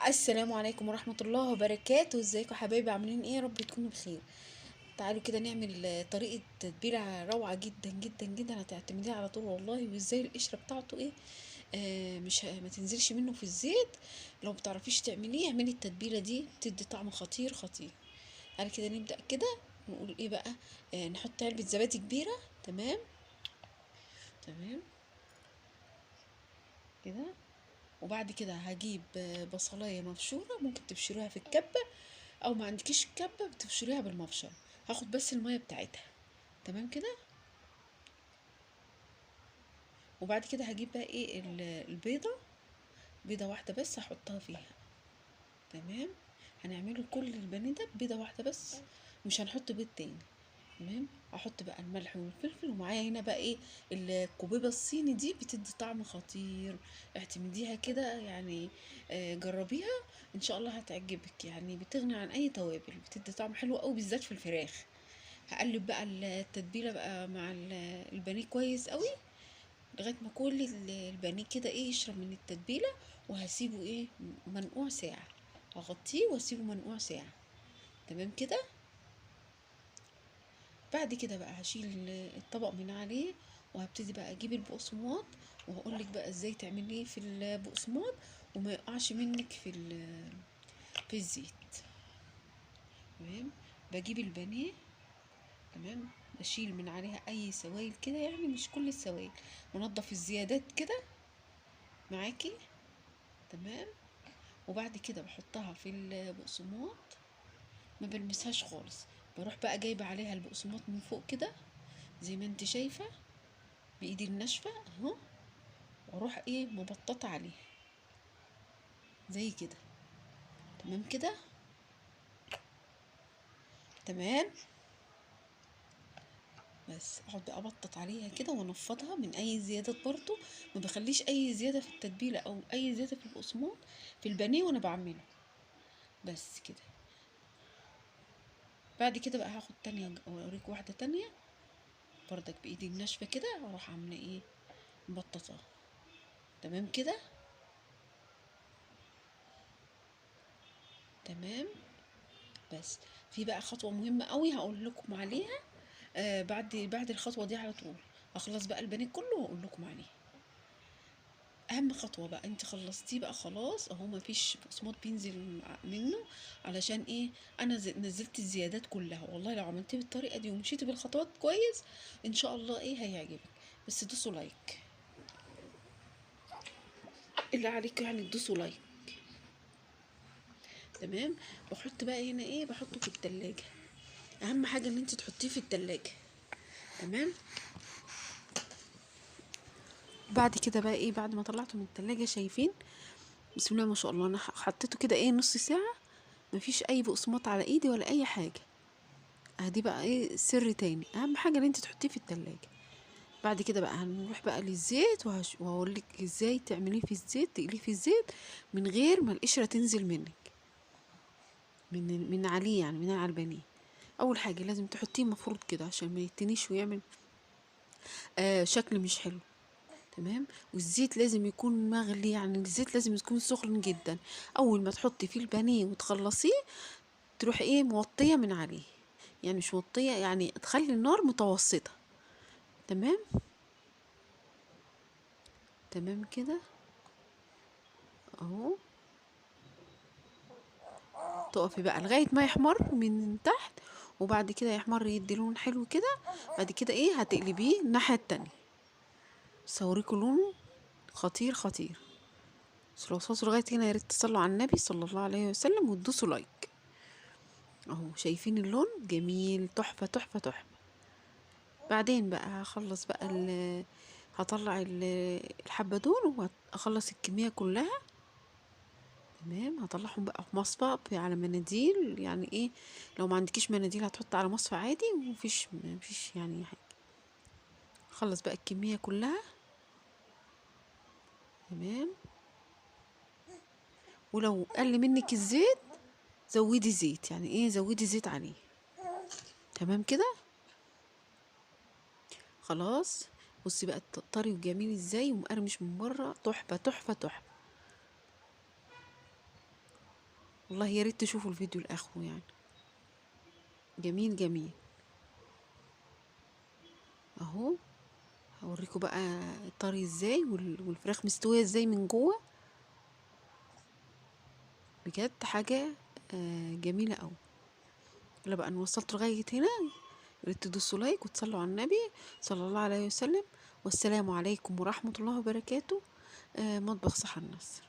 السلام عليكم ورحمة الله وبركاته. ازيكم حبايبي؟ عاملين ايه؟ يا رب تكونوا بخير. تعالوا كده نعمل طريقة تتبيلة روعة جدا جدا جدا، هتعتمديها على طول والله. وازاي القشرة بتاعته ايه، مش ما تنزلش منه في الزيت. لو بتعرفيش تعمليه اعملي التتبيلة دي، بتدي طعم خطير خطير. تعالوا كده نبدأ كده نقول ايه بقى. نحط علبة زبادي كبيرة، تمام تمام كده. وبعد كده هجيب بصلايه مبشوره، ممكن تبشروها في الكبه او ما عندكيش الكبه بتبشريها بالمبشره. هاخد بس المية بتاعتها، تمام كده. وبعد كده هجيب بقى ايه البيضة، بيضة واحدة بس هحطها فيها، تمام. هنعمله كل البانيه ده ببيضه واحدة بس، مش هنحط بيض تاني، تمام. هحط بقى الملح والفلفل، ومعايا هنا بقى ايه الكوبيبه الصيني دي، بتدي طعم خطير، اعتمديها كده يعني، جربيها ان شاء الله هتعجبك، يعني بتغني عن اي توابل، بتدي طعم حلو قوي بالذات في الفراخ. هقلب بقى التتبيله بقى مع البانيه كويس قوي لغاية ما كل البانيه كده ايه يشرب من التتبيله، وهسيبه ايه منقوع ساعة، هغطيه واسيبه منقوع ساعة، تمام كده. بعد كده بقى هشيل الطبق من عليه، وهبتدي بقى اجيب البقسماط، وهقولك بقى ازاي تعمليه في البقسماط وما يقعش منك في الزيت، تمام. بجيب البانيه، تمام، بشيل من عليها اي سوائل كده، يعني مش كل السوائل، ونضف الزيادات كده معاكي، تمام. وبعد كده بحطها في البقسماط، ما بلمسهاش خالص، بروح بقى جايبه عليها البقسماط من فوق كده زي ما انت شايفه بايدي الناشفه اهو، واروح ايه مبططه عليها زي كده، تمام كده، تمام. بس اقعد بقى ابطط عليها كده وانفضها من اي زيادات، برضو ما بخليش اي زيادة في التتبيله او اي زيادة في البقسماط في البانيه وانا بعمله، بس كده. بعد كده بقى هاخد تانية واوريك واحدة تانية بردك بايدي الناشفة كده، واروح عاملة ايه مبططاها، تمام كده، تمام. بس في بقى خطوة مهمة قوي هقول لكم عليها، بعد الخطوة دي على طول هخلص بقى البانيه كله واقول لكم عليه. اهم خطوة بقى انت خلصتيه بقى خلاص اهو، مفيش بقسماط بينزل منه، علشان ايه انا نزلت الزيادات كلها. والله لو عملتيه بالطريقة دي ومشيتي بالخطوات كويس ان شاء الله ايه هيعجبك. بس دوسوا like، اللي عليكم يعني تدوسوا like، تمام. بحط بقى هنا ايه، بحطه في التلاجة، اهم حاجة ان انت تحطيه في التلاجة، تمام. بعد كده بقى ايه، بعد ما طلعته من التلاجة شايفين بسم الله ما شاء الله، انا حطيته كده ايه نص ساعة، مفيش اي بقسماط على ايدي ولا اي حاجة. ادي بقى ايه سر تاني، اهم حاجة ان انت تحطيه في التلاجة. بعد كده بقى هنروح بقى للزيت، وهقول لك ازاي تعمليه في الزيت، تقليه في الزيت من غير ما القشرة تنزل منك من عليه، يعني من على البانيه. اول حاجة لازم تحطيه مفروض كده عشان ما يتنيش ويعمل شكل مش حلو، تمام. والزيت لازم يكون مغلي، يعني الزيت لازم يكون سخن جدا. اول ما تحطي فيه البانيه وتخلصيه تروحي ايه موطيه من عليه، يعني مش موطيه، يعني تخلي النار متوسطه، تمام تمام كده اهو. تقفي بقى لغاية ما يحمر من تحت، وبعد كده يحمر يدي لون حلو كده. بعد كده ايه هتقلبيه الناحية التانية، صوريكوا لونه خطير خطير. بس لو وصلتوا لغاية هنا يا ريت تصلوا على النبي صلى الله عليه وسلم وتدوسوا لايك. اهو شايفين اللون جميل، تحفة تحفة تحفة. بعدين بقى هخلص بقى هطلع الحبة دول واخلص الكمية كلها، تمام. هطلعهم بقى في مصفى على مناديل، يعني ايه لو ما عندكيش مناديل هتحط على مصفى عادي، ومفيش يعني حاجة. خلص بقى الكمية كلها، تمام. ولو قل منك الزيت زودي زيت، يعني ايه زودي زيت عليه، تمام كده خلاص. بصي بقى طري وجميل ازاي ومقرمش من بره، تحفة تحفة تحفة. والله يا ريت تشوفوا الفيديو لاخره يعني، جميل جميل. اهو هوريكم بقى طري ازاي والفراخ مستوية ازاي من جوه، بجد حاجة جميلة قوي. يلا بقى انا وصلت لغاية هنا، يا ريت تدوسوا لايك وتصلوا على النبي صلى الله عليه وسلم، والسلام عليكم ورحمة الله وبركاته. مطبخ سحر النصر.